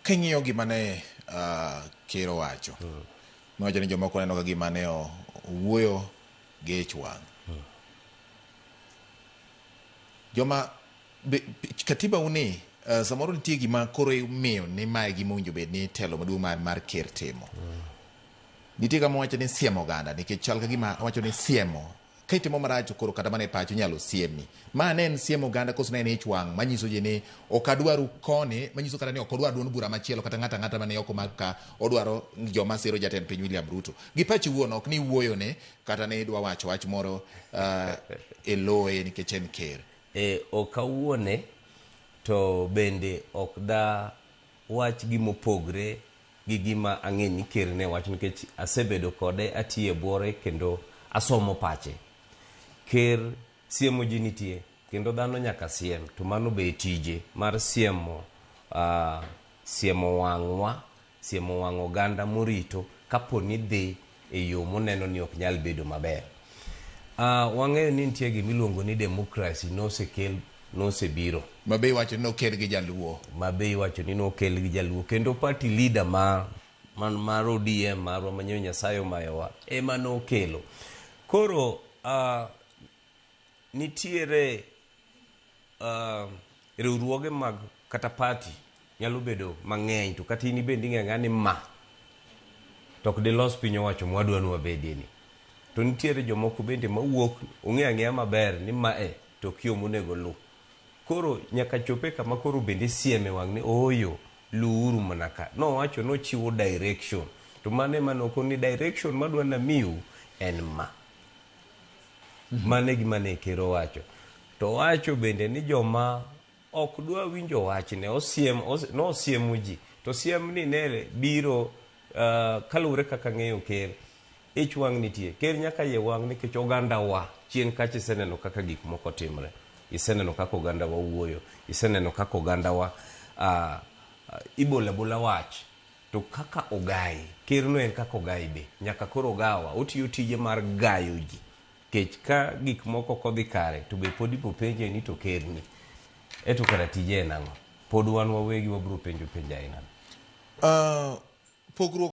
King'iyo gima ne ker owacho, nowacho ni jomoko neno ka gima ne owuoyo gi ich wang'. Joma be, katiba uni samoro nitie gima koro imiyo ni mae gima owinjo bed ni telo maduong' mar ker timo. Nitie kama wacho ni siemo oganda nikech chal ka gima wacho ni siemo ka itimo marach to koro kata mana e pacho inyalo siemi. Ma ne en siemo oganda koso ne en ich wang' manyiso ji ni ok adwaru koni, manyiso kata ni ok odwar duond bura machielo kata ng'ato ang'ata mane oko mag ka, odwaro joma siro jatend piny William Ruto. Gi pachi wuon ok ni iwuoyone kata ni idwa wacho wach moro e loye nikech en ker. Ok awuone to bende ok da wach gimopogre gi gima ang'e ni ker ne wacho nikech asebedo kode, atiyo e buore kendo asomo pache. Ker siemo ji nitie kendo dhano nyaka siem, to mano be e tije mar siemo, siemo wang'wa, siemo wang' oganda morito kapo ni dhi e yo moneno ni ok nyal bedo maber. Wang'eyo ni nitie gima iluongo ni democracy nosekel, nosebiro. Ma be iwacho ni nokel gi jaluo. Ma be iwacho ni nokel gi jaluo. Kendo party leader mar ODM marwa ma Nyasaye omayowa ema nokelo. Koro nitiere riwruoge mag kata party nyalo bedo mang'eny to kata in bende ing'eyo ni ma to ok dilos piny owacho mwadwa ni wabedie ni. To nitiere jomoko bende mawuok ong'eyo ang'eya maber ni mae to ok yo monego luw. Koro nyaka chope kama koro bende sieme wang' ni ooyo luwuru mana ka. Nowacho nochiwo direction. To mano ema nokoni ni direction madwa namiu en ma. Mano e gima ne ker owacho. To owacho bende ni joma ok dwa winjo wachne, nosiemo ji. To siem ni ne biro kaluwore kaka ng'eyo ker, ich wang' nitie. Ker nyaka yie wang' nikech oganda wa chien kacha iseneno kaka gik moko timre. Iseneno kaka oganda wa wuoyo. Iseneno kaka oganda wa ibolo abola wach. To kaka ogai, ker no en kaka ogai be. Nyaka koro ogawa, otiyo tije mar gayo ji. Kech ka gik moko ok odhi kare, to be pod ibo penje ni to ker ni. Eto kara tije en ang'o? Pod wan wawegi wabiro penjo penjo aina. Pogruok